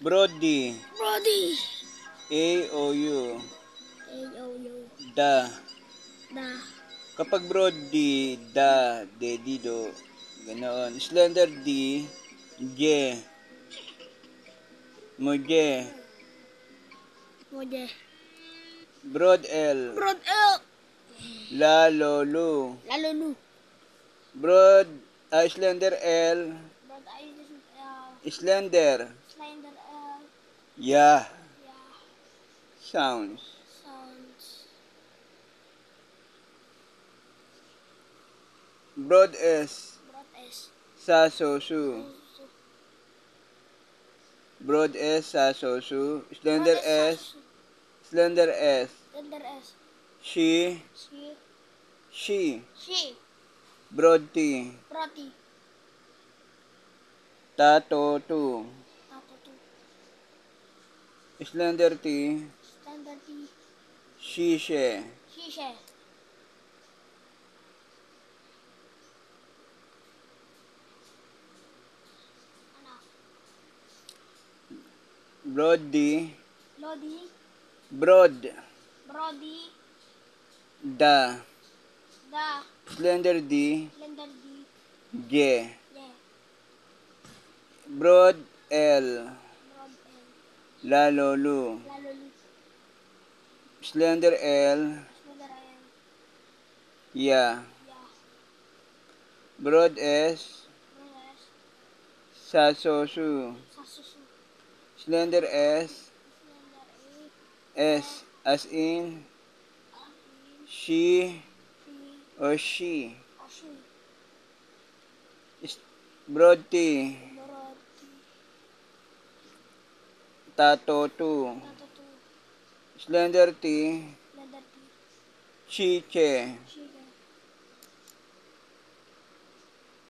Broad D. Brody. A O U. A O U. Da. Da. Kapag broad D, da, D, D, do. Ganoon. Slender D, J. Moje. Moje. Broad L. Broad L. La, lo, lu. Lalulu. Broad, slender L. Broad I L. Slender. Slender L. Ya. Yeah. Sounds. Sounds. Broad S. Broad S. Sa, so, su. Su. Broad S, sa, so, su. Slender Broad S, S. sa, su. Slender S. Slender S. She. She. She. She. Broad T. Broad T. Ta, to, tu. Tato tu. Slender T. Slender T. She, she. She, she. Ano? Broad D. Lodi. Broad. Brody. Da. Da. Slender D. Slender D. J. Yeah. Broad L. Broad L. La, lo, lu. Lalulu. Slender L. Slender L. Ya. Yeah. Broad S. Broad S. Sa, so, su. Sasusu. Slender S. Slender A. S. As in A. she E. or she. O. She. Broad T. Broad T. Ta, to, tu. Tato tu. Slender T. Slender T. Chi, che. She.